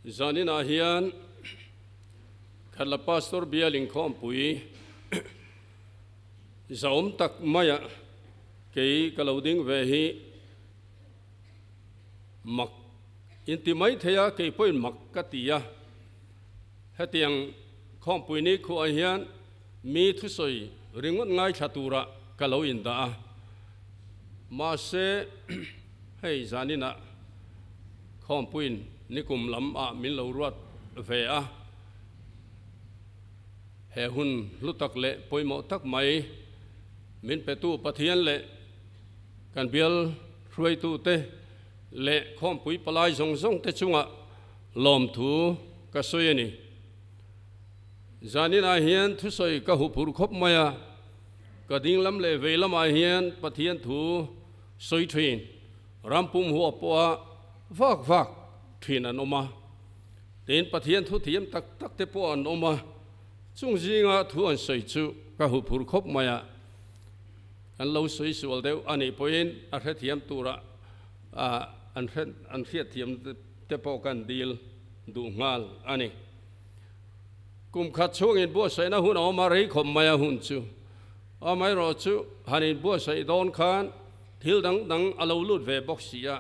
Zaninah hian Khatla Pastor Bial inkhawmpui zahawm tak maia kei ka lo ding ve hi mak inti mai thei a, kei pawhin mak ka ti a. Hetiang khawmpui ni khuah hian mi thusawi ringawt ngaithla tura ka lo indah a, mahse hei zaninah khawmpuiin nikum lam ah min lo ruat ve a, he hun hlu tak leh pawimawh tak mai min petu Pathian leh kan bial hruaitute leh khawmpui palai zawng zawng te chungah lawmthu ka sawi a ni. Zaninah hian thusawi ka huphurh khawp mai a, ka dinglam leh vei lamah hian Pathian thu sawi thin, rampum huah pawha vak vak thin an awm a, tin Pathian thu thiam tak tak te pawh an awm a, chung zinga thu an sawi chu ka huphurh khawp mai a, kan lo sawi sual deuh a nih pawhin a hrethiam tura an hriatthiam te pawh kan dil duh nghal a ni. Kum khat chhung inbuatsaihna hun a awm a, rei khawp mai a hun chu. Amaherawhchu, han inbuatsaih dawn khan thil dang dang a lo lut ve bawk si a,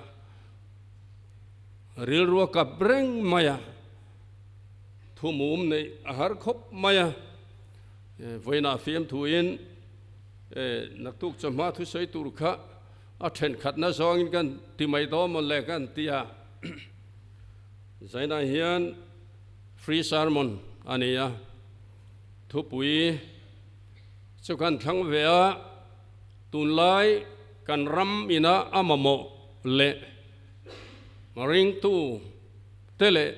rilru a kap reng mai a, thu mum neih a har khawp mai a. Vawiinah fiamthuin naktuk chawhma thusawi tur kha a thenkhatna zawngin kan ti mai dawn maw le kan ti a. Zainah hian Free Sermon a ni a, thupui chu kan thlang ve a, tunlai kan ram ina a mamawh leh ringtu te leh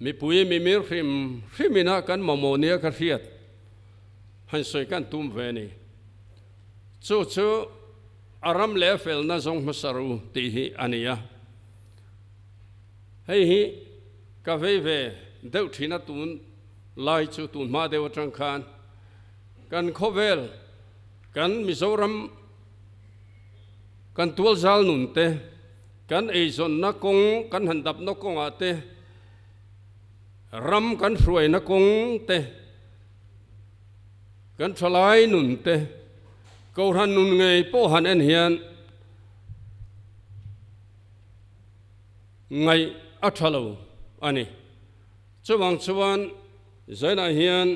mipui mimir hrim hrim ina kan mamawh nia ka hriat han sawi kan tum ve a ni. Chu chu a ram leh a felna zawng hmasa ru tih hi a ni a. Hei hi ka vei ve deuh thin a tun lai chu tun hma deuh atang khan kan khawvel kan Mizoram kan tualzal nun te kan eizawnna kawng kan han dapna kawngah te ram kan hruaina kawng te kan thalai nun te kohhran nun ngei pawh han en hian Ngaih a tha lo a ni. Chuvang chuan Zainah hian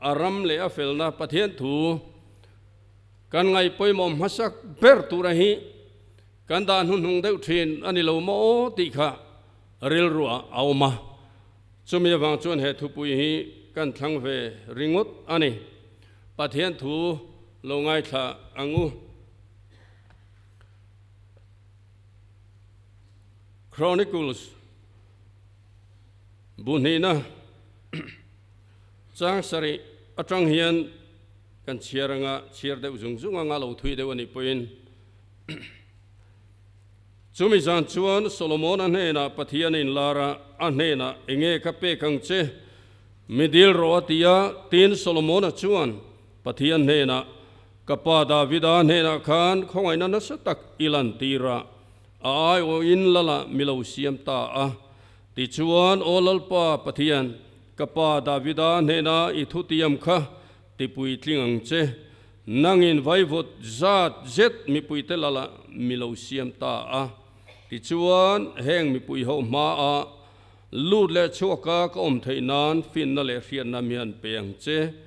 a ram leh a felna Pathian thu kan ngaih pawimawh hmasak ber tura hi kan dah hnuhnung deuh thin a ni lo maw aw tih kha rilruah a awm a. Chumi avang chuan he thupui hi kan thlang ve ringawt a ni. Pathian thu lo ngaithla ang u. Chronicles bu hnihna chang sarih atang hian kan chhiar anga chhiar deuh zung zung anga lo thui deuh a nih pawhin chumi zan chuan Solomona hnenah Pathian a inlar a, a hnenah enge ka pek ang che mi dil rawh a ti a, tin Solomona chuan Pathian hnenah Ka pa Davida hnenah khan khawngaihna nasa tak i lantir a, a aiawhin Lala mi lo siam ta a. Tichuan, Aw Lalpa Pathian, ka pa Davida hnena i thutiam kha tipuitling ang che. Nangin vaivut zat zet mipuite Lala mi lo siam ta a. Tichuan, heng mipui ho hmaah lut leh chhuaka ka awm theih nan finna leh hriatna mi han pe ang che.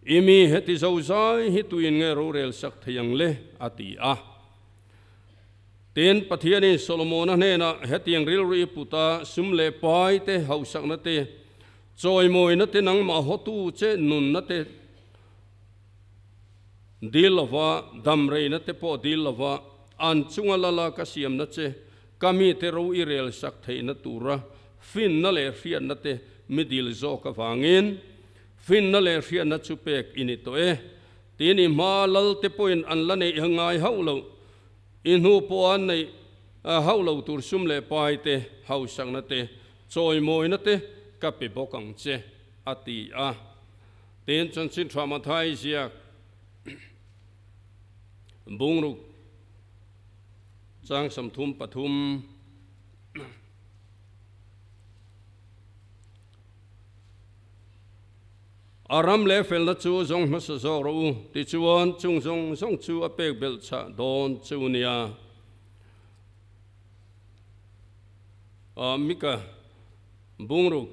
I mi heti zo zai hi tuin nge rorel sak thei ang le? a ti a. Tin, Pathianin Solomona hnenah hetiang rilru i put a, sum leh pai te, hauhsakna te, chawimawina te, nangmah hawtu che nunna te dil lova, damreina te pawh dil lova, an chunga lala ka siamna che, ka mite ro i rel sak theihna tura finna leh hriatna te mi dil zawk avangin, Finna leh hriatna chu pek i ni tawh e. Tin i hma lal te pawhin an la neih ngai hauh lo. I hnu pawh an neih hauh lo tur sum leh pai te, hausakna te, chawimawina te ka pe bawk ang che, a ti a. Tin chanchin tha Mathai ziak bungruk chang 33. A ram leh felna chu zawng hmasa zawk rawh u, tichuan chung zawng zawng chu a pek belh chah dawn che u nia. Mika bungruk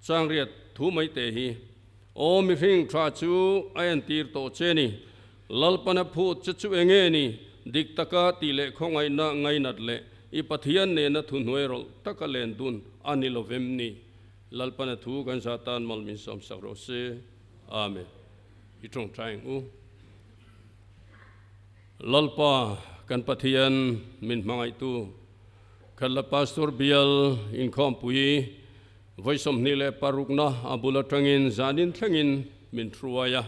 changriat thu mai te hi aw mihring tha chu a entir tawh che ni. Lalpana phut che chu enge ni? Dik taka tih leh khawngaihna ngainat leh i Pathian nena thuhnuai rawlh taka len dun a ni lovem ni? Lalpana thu kan za tan mal min sawmsak rawh se. Amen. I tawngtai ang u. Lalpa kan Pathian min hmangaihtu Khatla Pastor Bial inkhawmpui vawi 26na a bul atangin zanin thlengin min hruai a.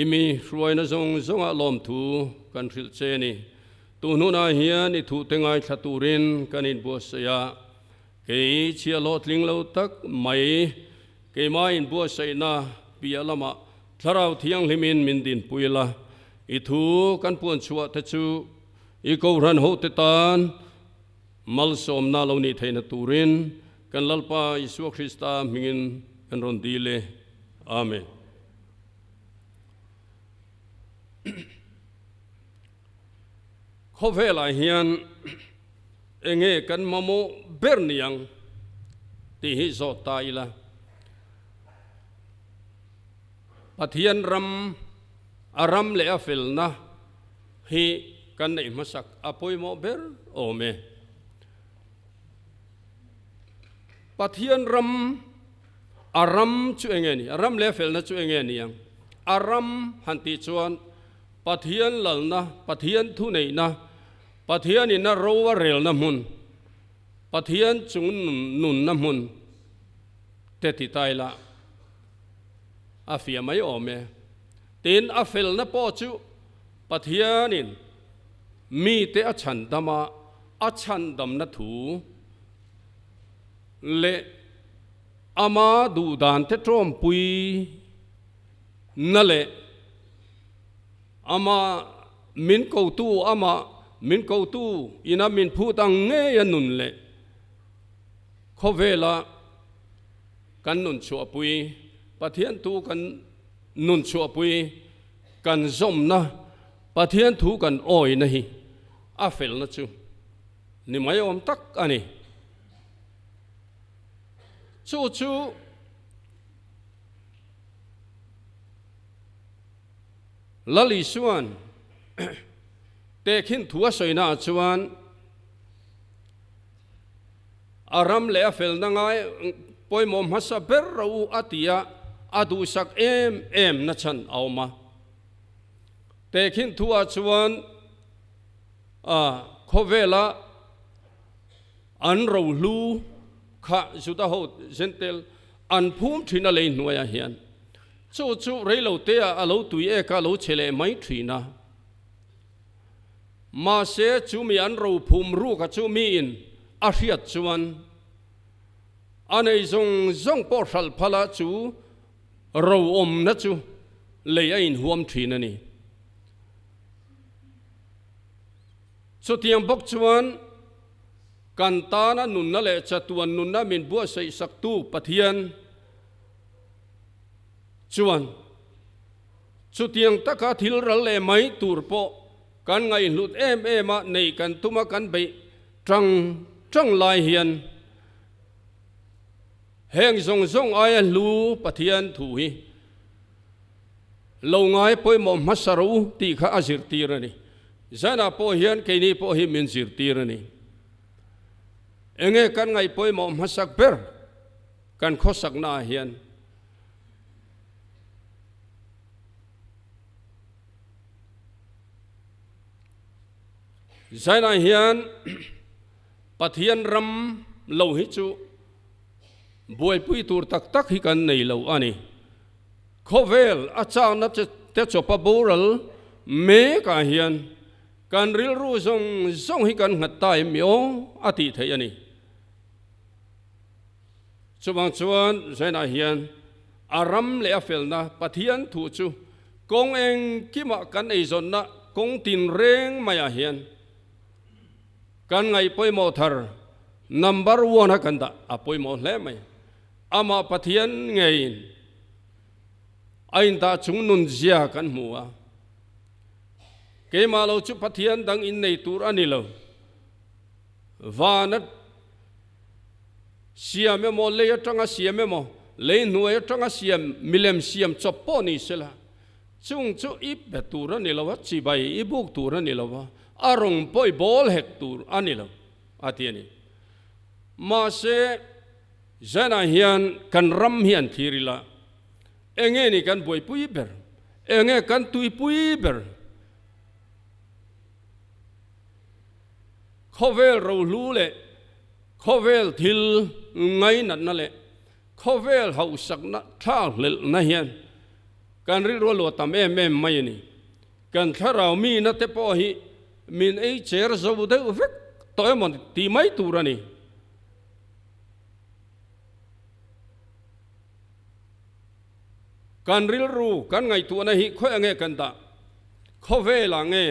I mi hruaina zawng zawngah lawmthu kan hrilh che ni. Tuhnunah hian i thuhte ngaithla turin kan inbuatsaih a. Kei chhia hlawhtling lo tak mai keimah inbuatsaihna piah lamah Thlarau Thianghlimin min dinpui la, i thu kan puan chhuah te chu i Kohhran hote tan malsawmna lo nih theihna turin kan Lalpa Isua Krista hmingin kan rawn dil e. Amen. Khawvelah hian Enge kan mamawh ber niang tih hi zawt ta ila. Pathian ram, a ram leh a felna hi kan neih hmasak a pawimawh ber awm e. Pathian ram, a ram chu enge ni? A ram leh a felna chu enge niang? A ram han tih chuan Pathian lalna, Pathian thuneihna, Pathianin a ro a relna hmun, Pathian chung nunna hmun te ti ta ila a fiah mai awm e. Tin, a felna pawh chu Pathianin mite a chhandam a, a chhandamna thu leh ama duhdan te tawmpui na leh Amah min kotu, amah min kotu ina min phut ang ngei a nun leh khawvela kan nun chhuahpui, Pathian thu kan nun chhuahpui, kan zawmna, Pathian thu kan awina hi a felna chu ni mai awm tak a ni. Chu chu. Lal Isua'n tehkhin thu a sawinaah chuan a ram leh a felna ngai pawimawh hmasa ber ro u a ti a, a duhsak em em na chhan a awm a. Tehkhin thuah chuan khawvela an rohlu kha Juda ho Jentail an phum thin a lei hnuaiah hian. Chu chu reiloteah a lo tui ek a lo che leh mai thin a. Mahse, chu mi an ro phum ruk a chu miin a hriat chuan a nei zawng zawng pawh hralh phal a chu ro awmna chu lei a inhuam thin a ni. Chutiang bawk chuan kan tana nunna leh chatuan nunna min buatsaih saktu Pathian, Chuan, chutiang taka thil ral leh mai tur pawh kan ngaihhlut em em a, neih kan tum a kan beih tang tang lai hian heng zawng zawng aia hlu Pathian thu hi lo ngai pawimawh hmasa ro tih kha a zirtir a ni. Zanah pawh hian keini pawh hi min zirtir a ni. Enge kan ngaih pawimawh hmasak ber? Kan khawsaknaah hian Zainah hian Pathian ram lo hi chu buaipui tur tak tak hi kan nei lo a ni. Khawvel a chakna te chawpa boral mekah hian kan rilru zawng zawng hi kan nghat ta em mi aw a tih theih a ni. Chuvang chuan Zainah hian a ram leh a felna Pathian thu chu kawng engkimah kan eizawnna kawng tinreng maiah hian kan ngaih pawimawh thar number one a kan dah a pawimawh hle mai. Amah Pathian ngeiin. A indah chung nun zia kan hmu a. Keimah lo chu Pathian dang innei tur a ni lo. Vana siam emaw, lei atanga siam emaw, lei hnuai atanga siam, milem siam chawp pawh ni sela, chung chu i be tur a ni lo a, chibai i buk tur a ni lo a, a rawng pawh i bawl hek tur a ni lo, a ti a ni. Mahse, Zanah hian kan ram hi an thlir ila, enge ni kan buaipui ber, enge kan tuipui ber? Khawvel rohlu leh khawvel thil ngainatna leh khawvel hauhsakna thlakhlelhna hian kan rilru a luah tam em em mai a ni. Kan thlarau mina te pawh hi min ei cher zo deuh vek tawh emaw tih mai tur a ni. Kan rilru kan ngaihtuahna hi khawiah nge kan dah? Khawvelah nge?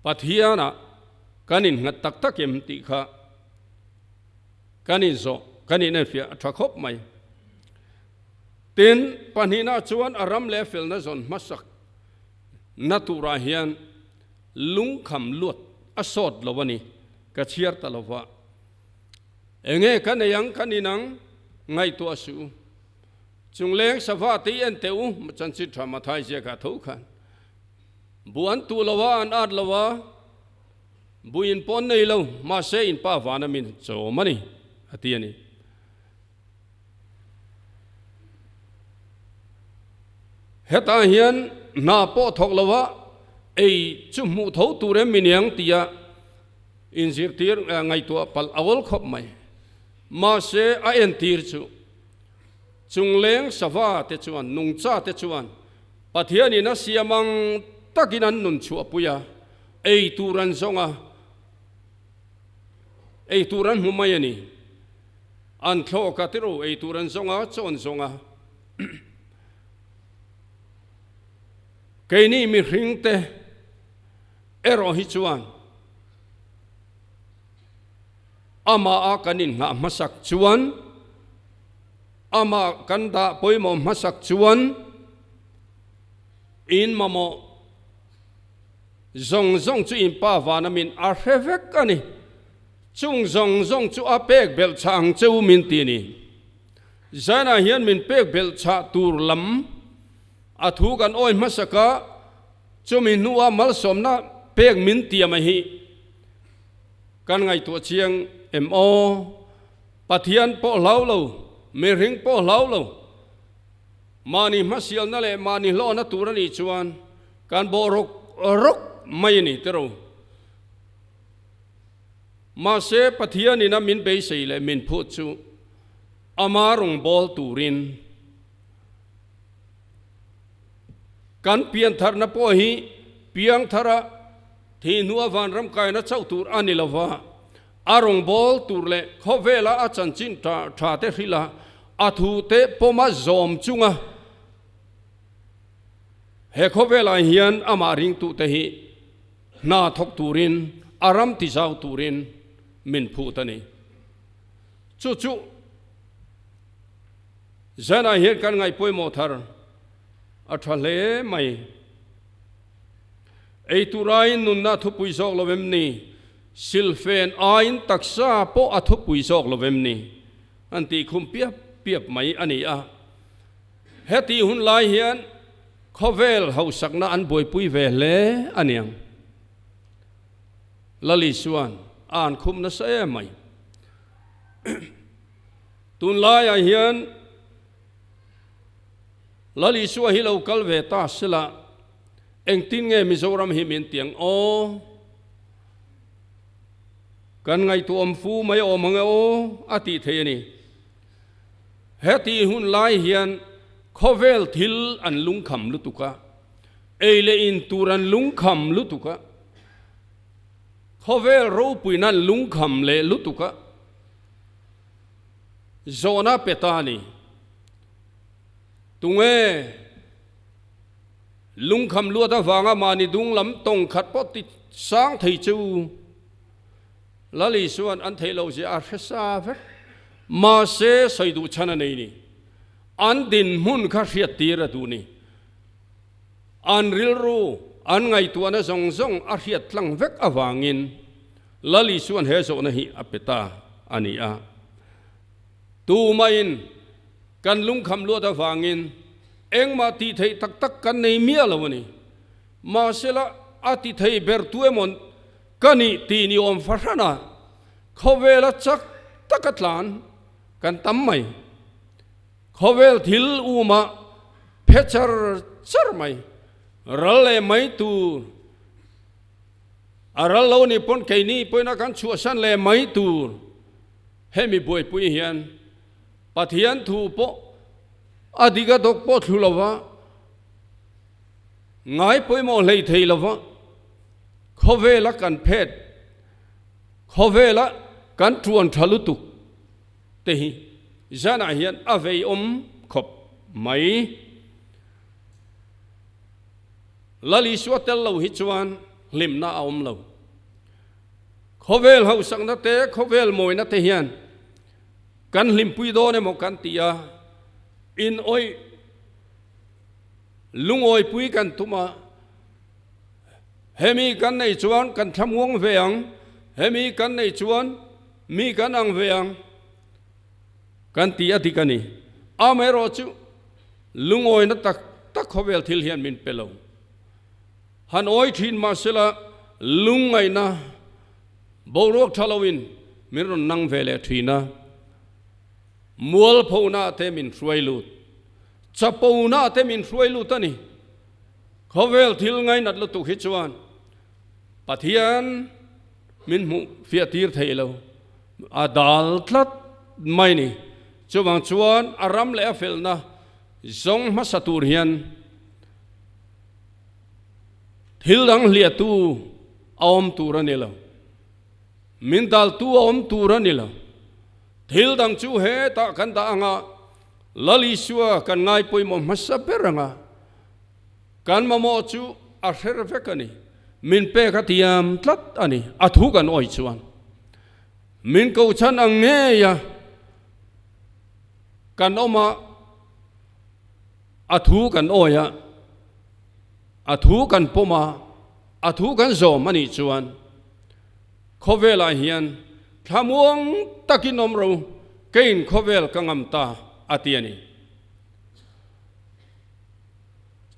Pathianah kan innghat tak tak em tih kha kan inzawh, kan inenfiah a tha khawp mai. Tin, pahnihna chuan a ram leh felna zawn hmasak na turah hian lungkham luat a sawt lo a ni, ka chhiar ta lo va. Enge ka nei ang, kan inang ngaihtuah suh u. Chungleng sava te i en teh u, chanchin tha Mathai ziakah tho khan. Bu an tuh lo a, an at lo a, bu in pawn nei lo, mahse in pa vana min chawm a ni, a ti a ni. Hetah hian hna pawh thawk lo a, ei chu hmuh tho tur em mi niang tia inzirtir ngaihtuah palh a awl khawp mai. Mahse a entir chu Chungleng sava te chuan, nungcha te chuan Pathianin a siam ang takin an nun chhuahpui a, ei tur an zawng a, ei tur an hmu mai a ni. An thlawk a tiro, ei tur an zawng a, chaw an zawng a. Keini mihringte erawh hi chuan Amah a kan inngah hmasak chuan, amah kan dah pawimawh hmasak chuan in mamawh zawng zawng chu in pa vana min a hre vek a ni. Chung zawng zawng chu a pek belh chah ang che u min ti a ni. Zanah hian min pek belh chah tur lam a thu kan awi hmasak a, chumi hnua malsawmna pek min tiam a hi. Kan ngaihtuah chiang em aw? Pathian pawh hlau lo, mihring pawh hlau lo. Mahni hmasialna leh mahni hlawhna tur a nih chuan kan bawh rawk rawk mai a ni tiro. Mahse Pathianin a min beisei leh min phut chu ama rawngbâwl turin kan piantharna pawh hi piangthara Thih hnua vanram kaina chauh tur a ni lova, a rawngbâwl tur leh khawvela a chanchin tha te hrilh a, a thu te pawma zawm chunga he khawvelah hian amah ringtute hi hna thawk turin, a ram tizau turin min phut a ni. Chu chu zanah hian kan ngaih pawimawh thar a tha hle mai. Ei tur aiin nunna a thupui zawk lo em ni? Silfen aiin taksa pawh a thupui zawk lo em ni? An tih khum piap piap mai a ni a. Heti hun lai hian khawvel hausakna an buaipui ve hle a niang. Lali chuan a an khum nasa em mai. Tunlaiah hian Lal Isua hi lo kal ve ta sela, engtin nge Mizoram hi min tiang aw? Kan ngaihtuahawm fu mai awm ang e aw, a tih thei a ni. Heti hun lai hian khawvel thil an lungkham lutuk a, ei leh in tur an lungkham lutuk a, khawvel ropuina an lungkham leh lutuk a, Zawhna pe ta a ni. Tunge lungkham luat avanga mahni dung lam tawng khat pawh ti sang thei chu Lal Isua'n an theih loh zia a hre sa vek. Mahse sawi duh chhan a nei ni. An dinhmun kha hriattir a duh ni. An rilru, an ngaihtuahna zawng zawng a hriat tlang vek avangin Lal Isua'n he zawhna hi a pe ta a ni a. Tumahin kan lungkham luat avangin engmah tih theih tak tak kan nei miah lo a ni. Mahsela a ti thei ber tu emaw ka nih tih ni awm fahran a, khawvela chak taka tlan kan tam mai. Khawvel thil umah phe char char mai, ral leh mai tur, a ral lo nih pawn keini pawhin a kan chhuahsan leh mai tur, hemi buaipui hian Pathian thu pawh a dik a dawk pawh thlu lova, ngai pawimawh hlei thei lova khawvela kan phet, khawvela kan tuan tha lutuk te hi zanah hian a vei awm khawp mai. Lal Isua tel lo hi chuan hlimna a awm lo. Khawvel hausakna te, khawvel mawina te hian kan hlimpui dawn emaw kan ti a, in awih lungawipui kan tum a, hemi kan nei chuan kan thlamuang ve ang, hemi kan nei chuan mi kan ang ve ang kan ti a dik a ni. Amaherawhchu lungawina tak tak khawvel thil hian min pe lo. Han awi thin mahsela lungngaihna boruak tha loin min rawn nang ve leh thin a, mualphona te min hruai lut, chapona te min hruai lut a ni. Khawvel thil ngainat lutuk hi chuan Pathian min hmuh fiah tir thei lo, a dal tlat mai ni. Chuvang chuan a ram leh a felna zawng hmasa tur hian Thil dang hliahtu a awm tur a ni lo. Min daltu a awm tur a ni lo. Thil dang chu hetah kan dah anga Lal Isua kan ngai pawimawh hmasa ber anga kan mamawh chu a hrer vek a ni. Min pek a tiam tlat a ni. A thu kan awih chuan min kohchhan ang ngei a kan awm a, a thu kan awih a. A thu kan pawm a, a thu kan zawm a nih chuan khawvelah hian thlamuang takin awm ro, keiin khawvel ka ngam ta a ti a ni.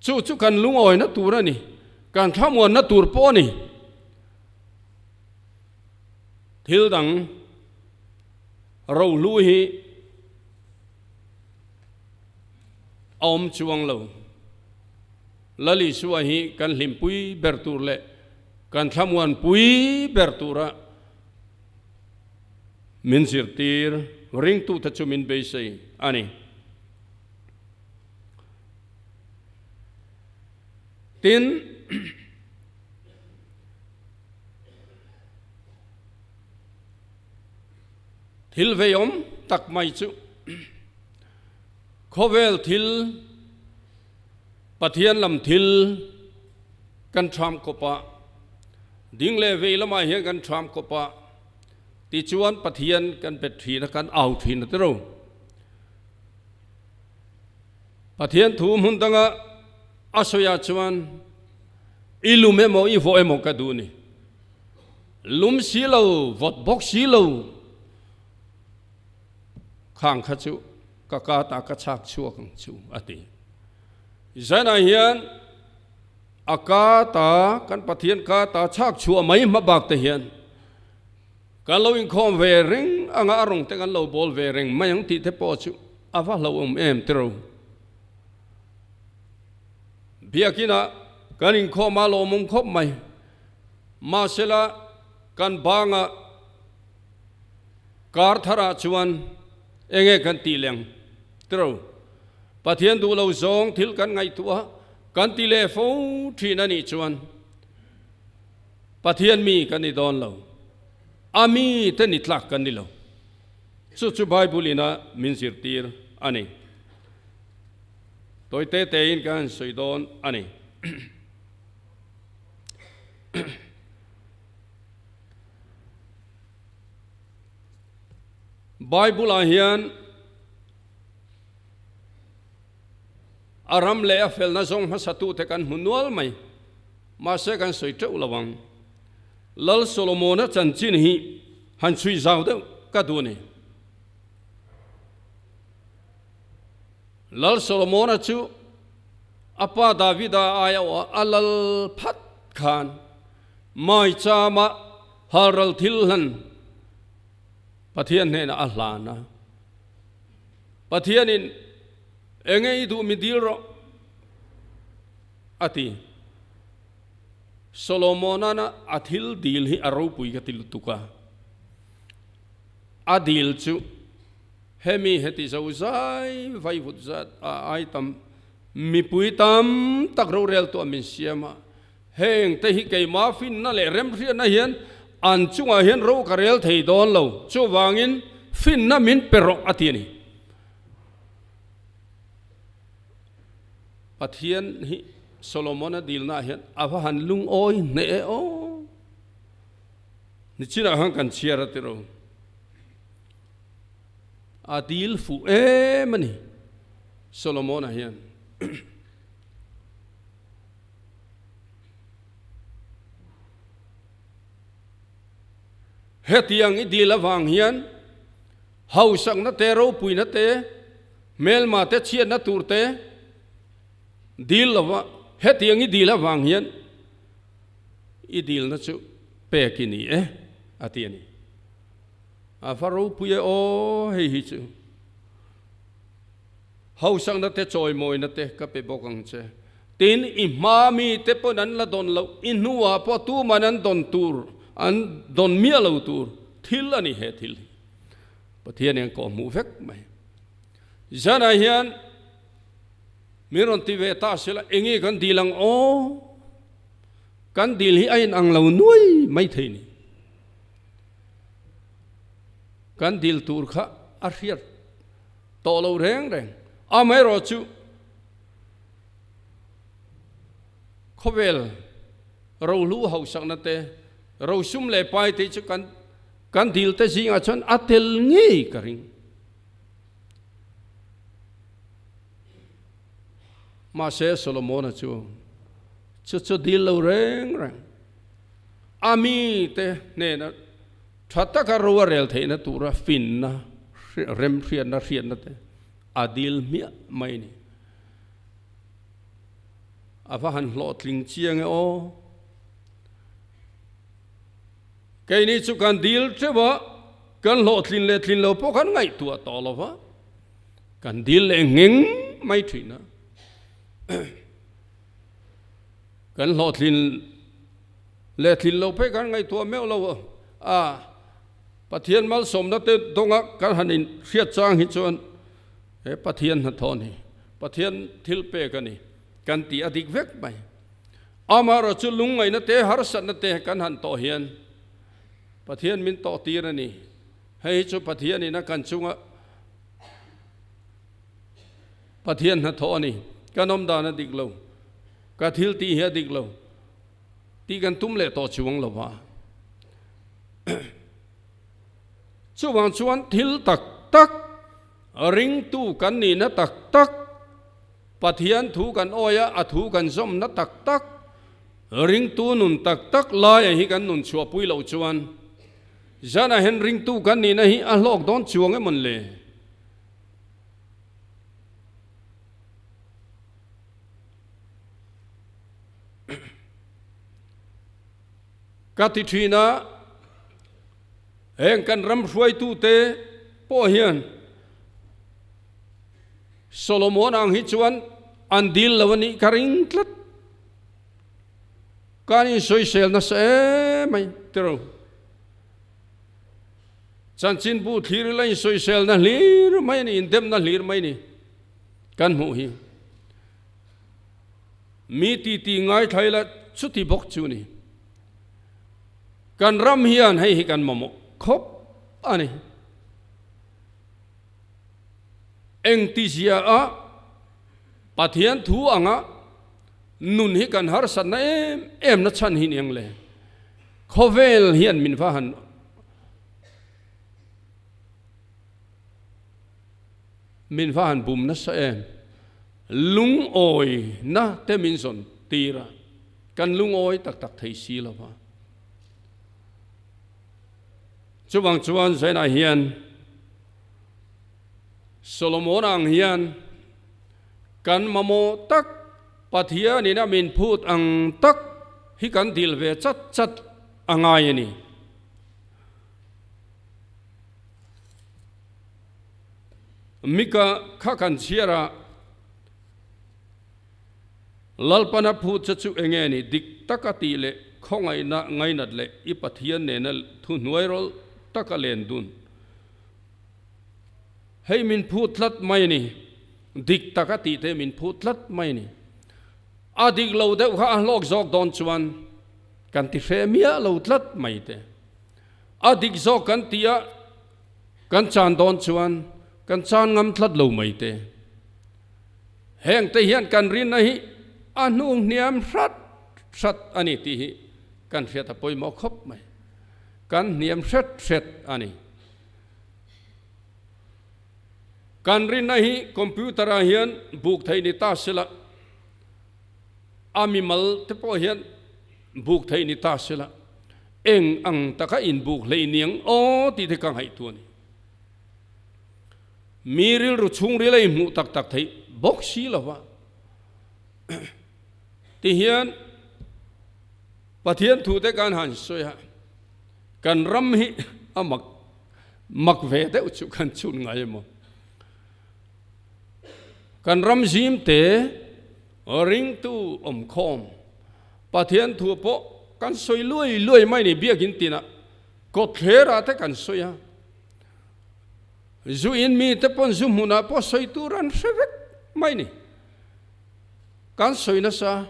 Chu chu kan lungawina tur a ni, kan thlamuanna tur pawh a ni. Thil dang rohlu hi a awm chuang lo. Lal Isua hi kan hlimpui ber tur leh kan thlamuanpui ber tura min zirtir ringtute chu min beisei a ni. Tin, thil veiawm tak mai chu khawvel thil, Pathian lam thil kan ṭham kawp a, ding leh vei lamah hian kan ṭham kawp a, tichuan Pathian kan bet ṭhin a, kan au ṭhin a tiro. Pathian thu hmun danga a sawiah chuan i lum emaw i vawh emaw ka duh ni. Lum si lo, vawt bawk si lo khang kha chu Ka ka ta ka chhak chhuak ang chu a ti. Zanah hian a ka ta kan Pathian ka ta chhak chhuah mai hma bak te hian kan lo inkhawm ve reng anga a rawng te kan lo bawl ve reng mai ang tih te pawh chu a va hlauhawm em tiro. Biakinah kan inkhawm a lawmawm khawp mai. Mahsela kan bangah Kar tharah chuan enge kan tih leng tiro? Pathian duh lo zawng thil kan ngaihtuah a, kan ti leh fo thin a nih chuan Pathian mi kan ni dawn lo, a mi te ni tlak kan ni lo. Chu chu Bible ina min zirtir a ni. Tawi te tein ka han sawi dawn a ni. Bible-ah hian A ram leh a felna zawng hmasatute kan hmu nual mai. Mahse kan sawi teuh lo ang. Lal Solomona chanchin hi han chhui zau deuh ka duh a ni. Lal Solomona chu a pa Davida aia awh a lal phat khan maichama halral thil hlan Pathian hnenah a hlan a. Pathianin enge i duh mi dil rawh a ti. Solomonana a thil dil hi a ropui ka ti lutuk a. A dil chu hemi heti zo zai vai vut zat a ai tam mipui tam tak rorel tuah min siam a. Heng te hi keimah finna leh remhriatna hian an chungah hian ro ka rel thei dawn lo, chuvangin finna min pe rawh a ti a ni. Pathian hi Solomon-a dilnaah hian a va han lungawi hneh e aw. Nichinah khan kan chhiar a ti ro. A dil fuh em a ni Solomon-a hian. Hetiang i dil avang hian hausakna te, ropuina te, hmelma te, chhiatna tur te dil lova hetiang i dil avang hian i dilna chu pek i ni e a ti a ni. A va ropui e aw hei hi chu. Hausakna te chawimawina te ka pe bawk ang che. Tin, i hma mite pawn an la dawn loh, i hnuah pawh tuman an dawn tur, an dawn miah lo tur thil a ni he thil hi. Pathian hian kawh hmuh vek mai. Zanah hian min rawn ti ve ta sela, enge kan dil ang aw? Kan dil hi a inang lo nuai mai thei ni. Kan dil tur kha a hriat tawh lo reng reng. Amaherawhchu khawvel rohlu hausakna te, rosum leh pai te chu kan kan dil te zingah chuan a tel ngei ka ring. Mahse Solomona chu chu chu dil lo reng reng. A mite hnena tha taka ro a rel theihna tura finna, remhriatna, hriatna te a dil hmiah mai a ni. A va han hlawhtling chiang e aw. Keini chu kan dil teuh a, kan hlawhtlin leh tlin lo pawh kan ngaihtuah tawh lo va, kan dil leh ngheng mai thin a. Kan hlawhtlin leh tlin lo phei kan ngaihtuah meuh lo a, Pathian malsawmna te dawnga kan han inhriat chang hi chuan he Pathian hnathawh a ni, Pathian thil pek a ni kan tih a dik vek mai. Amaherawh chu lungngaihna te harsatna te kan han tawh hian Pathian min tawh tir a ni. Hei hi chu Pathianin a kan chunga Pathian hnathawh a ni. Kan awm dan a dik lo, ka thil tih hi a dik lo tih kan tum leh tawh chuang lo va. Chuvang chuan thil tak tak, ringtu kan nihna tak tak, Pathian thu kan awi a, a thu kan zawmna tak tak, ringtu nun tak tak laia hi kan nun chhuahpui loh chuan zanah hian ringtu kan nihna hi a hlawk dawn chuang em le? Ka ti thin a, heng kan ram hruaitute pawh hian Solomon ang hi chuan an dil lo a nih ka ring tlat. Kan insawisel nasa em mai tiro. Chanchinbu thlir ila insawiselna hlir mai a ni, indemna hlir mai a ni kan hmuh hi. Mi titi ngaithla ila chuti bawk chu a ni. Kan ram hian hei hi kan mamawh khawp a ni. Engtizia a Pathian thu anga nun hi kan harsatna em em na chhan hi ni ang le. Khawvel hian min va han min va han bum nasa em. Lungawina te min zawn tir a, kan lungawi tak tak thei si lo va. Chuvang chuan Zainah hian Solomon ang hian kan mamawh tak Pathianin a min phut ang tak hi kan dil ve chat chat a ngai a ni. Mika kha kan chhiar a, Lalpana phut che chu enge ni? Dik taka tih leh khawngaihna ngainat leh i Pathian nena thuhnuai rawlh taka len dun. Hei min phut tlat mai a ni. Dik taka tih te min phut tlat mai a ni. A dik lo deuh kha a hlawk zawk dawn chuan kan ti hreh miah lo tlat mai te. A dik zawk kan tih a kan chan dawn chuan kan chan ngam tlat lo mai te. Heng te hian kan rinna hi a hnung hniam hrat hrat a ni tih hi kan hriat a pawimawh khawp mai. Kan hniam hret hret a ni. Kan rinna hi computer ah hian buk theih ni ta sela, a mimal te pawh hian buk theih ni ta sela, eng ang taka inbuk hlei niang aw tih te ka ngaihtuah a ni. Mi rilru chhungril a inhmuh tak tak theih bawk si lo va. Tihian Pathian thute kan han sawi a, kan ram hi a mak mak ve deuh chu kan chhun ngai emaw. Kan ram zim te ringtu awmkhawm Pathian thu pawh kan sawi luai luai mai ni biakin tinah kawtthlerah te kan sawi a. Zu in mi te pawn zu hmunah pawh sawi tur an hre vek mai ni. Kan sawi nasa,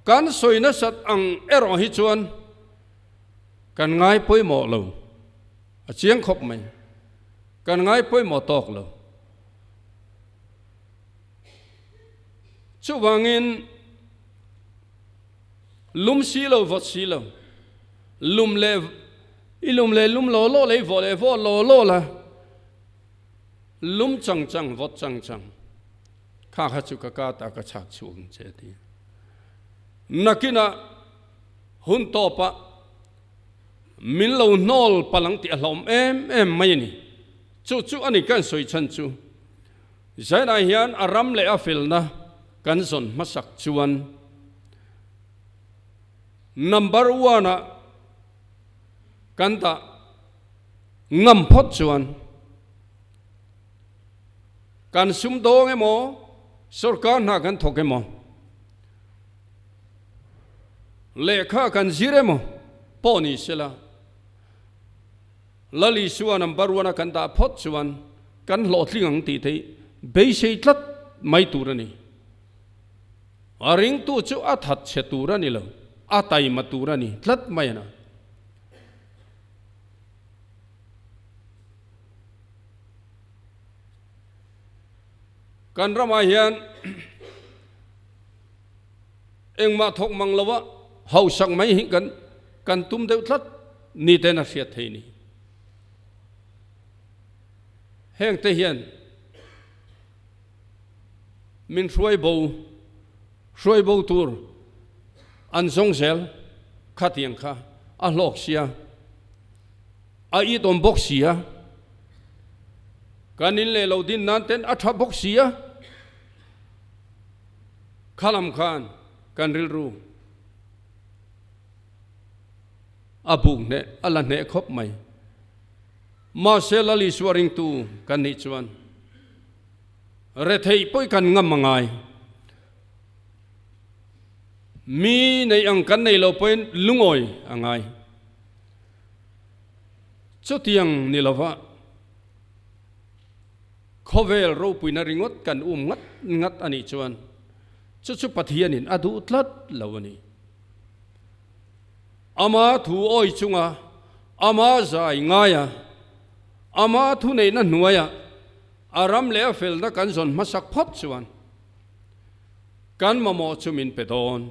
kan sawi nasat ang erawh hi chuan kan ngai pawimawh lo, a chiang khawp mai. Kan ngai pawimawh tawk lo. Chuvangin lum si lo vawt si lo, lum leh I lum leh lum law law leh i vawh leh vawh law law la, lum chang chang vawt chang chang kha kha chu ka ka ta ka chhak chhuak ang che ti. Nakinah hun tawpah min lo hnawl palh ang tih a hlauhawm em em mai a ni. Chu chu a ni kan sawi chhan chu. Zainah hian a ram leh a felna kan zawn hmasak chuan number one ah Kan dah ngam phawt chuan kan sumdawng emaw, sorkar hna kan thawk emaw, lehkha kan zir emaw pawh ni sela, Lal Isua number one a kan dah phawt chuan kan hlawhtling ang tih theih beisei tlat mai tur a ni. A ringtu chu a that chhe tur a ni lo, a taima tur a ni tlat mai a na. Kan ramah hian engmah thawk mang lo a hausak mai hi kan kan tum deuh tlat ni ten a hriat thei ni. Heng te hian Min hruai bo, hruai bo tur an zawng zel khatiang kha a hlawk sia, a it awm bawk sia, kan in leh lo din nan ten a tha bawk sia, khalam khan kan rilru a buk hneh, a la hneh khawp mai. Mahse Lal Isua ringtu kan nih chuan Retheih pawh i kan ngam a ngai. Mi neih ang kan nei lo pawhin lungawi a ngai. Chutiang ni lova khawvel ropuina ringawt kan um ngat ngat a nih chuan chu chu Pathianin a duh tlat lo a ni. Ama thu awi chunga ama zai ngaia ama thuneihna hnuaia A ram leh a felna kan zawn hmasak phawt chuan kan mamawh chu min pe dawn.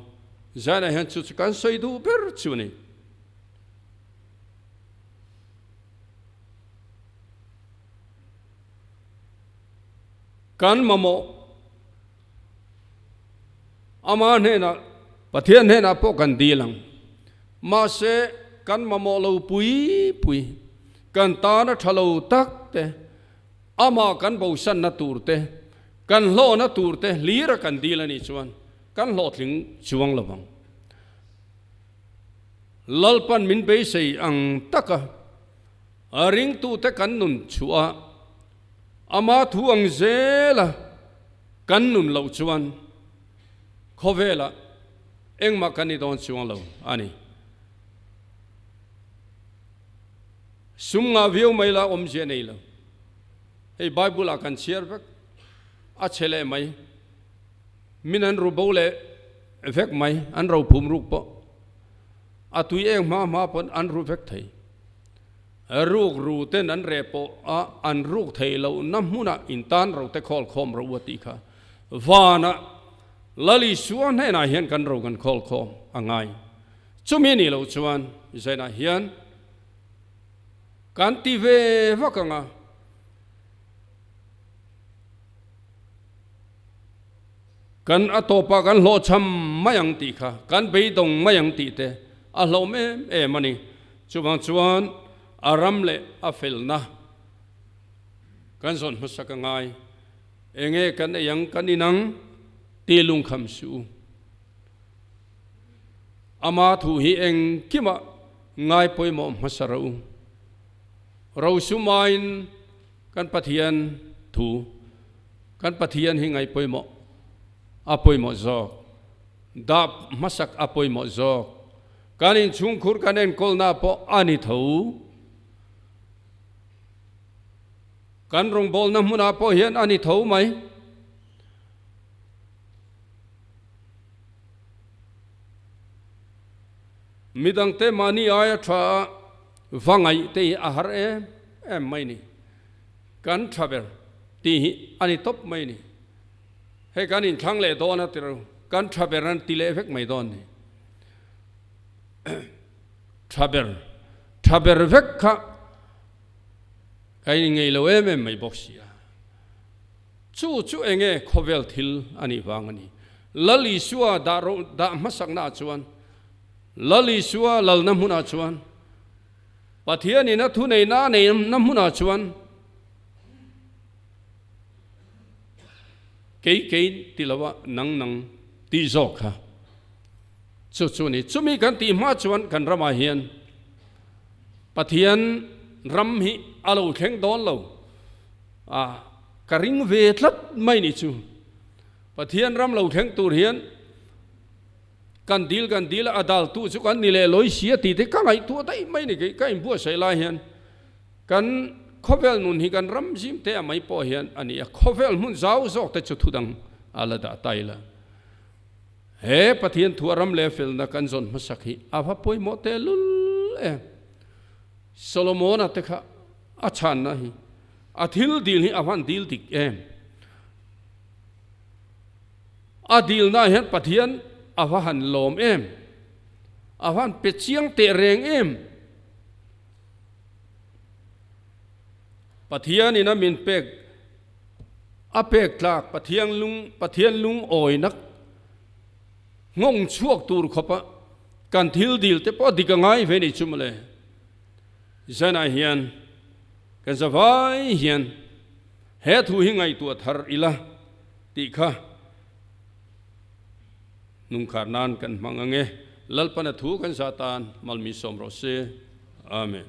Zainah hian chu chu kan sawi duh ber chu a ni. Kan mamawh. Ama hnenah, Pathian hnenah pawh kan dil ang. Mahse, kan mamawh lo pui pui, kan tana tha lo tak te, amah kan bosanna tur te, kan hlawhna tur te hlira kan dil a nih chuan kan hlawhtling chuang lo vang. Lalpan min beisei ang taka a ringtute kan nun chhuah a, ama thu ang zela kan nun loh chuan khawvelah engmah kan ni dawn chuang lo a ni. Sum ngah viau mai la awmzia nei lo. Hei Bible ah kan chhiar vek a chhe leh mai. Min an ru bo leh vek mai, an ro phum ruk pawh. A tui eng hma hma pawn an ru vek thei. Ruk ru ten an reh pawh a an ruk theih loh na hmunah in tan ro te khawl khawm ro u a tih kha. Vanah Lal Isua hnenah hian kan ro kan khawl khawm a ngai. Chumi nih loh chuan Zainah hian kan ti ve vak ang a. Kan a tawpah kan hlawhchham mai ang tih kha, kan beidawng mai ang tih te a hlauhawm em em a ni. Chuvang chuan a ram leh a felna kan zawn hmasak a ngai. Enge kan ei ang, kan in ang tih lungkham suh u. Ama thu hi engkimah ngai pawimawh hmasa ro u. Rosumain kan Pathian thu, kan Pathian hi ngaih pawimawh a pawimawh zawk, dah hmasak a pawimawh zawk. Kan inchhungkhur kan enkawlna pawh a ni tho. Kan rawngbawlna hmunah pawh hian a ni tho mai. Midangte mahni aia tha a va ngaih te hi a har em em mai ni. Kan tha ber tih hi a ni tawp mai ni. Hei kan inthlang leh dawn a tirh kan tha ber an ti leh vek mai dawn ni. Tha ber, tha ber vek kha ka inngeih lo em em mai bawk si a. Chu chu enge khawvel thil a nih vang a ni. Lal Isua dah ro dah hmasaknaah chuan, Lal Isua lalna hmunah chuan, Pathianin a thuneihna a neihna hmunah chuan kei kei ti lova nang nang tih zawk kha chu chu a ni. Chumi kan tih hma chuan kan ramah hian Pathian ram hi a lo thleng dawn lo a, ka ring ve tlat mai ni chu. Pathian ram lo thleng tur hian kan dil kan dil a, a dal tu chu kan ni leh lawi si a tih te ka ngaihtuah daih mai ni kei ka inbuatsaih lai hian kan khawvel nun hi kan ram zim te a mai pawh hian a ni a, khawvel hmun zau zawk te chu thudang a la dah ta ila. He Pathian thu a ram leh felna kan zawn hmasak hi a va pawimawh tehlul em. Solomona te kha a chhanna hi a thil dil hi a van dil dik em. A dilna hian Pathian a va han lawm em. A van pe chiang teh reng em. Pathian in a min pek A pek tlak Pathian lung Pathian lungawinak nghawng chhuak tur khawpa kan thil dil te pawh a dik a ngai ve ni chu mawle. Zanah hian kan zavai hian he thu hi ngaihtuah thar ila tih kha nungkhar nan kan hmang ange. Lalpana thu kan zah tan malmi sawm rawh se. Amen.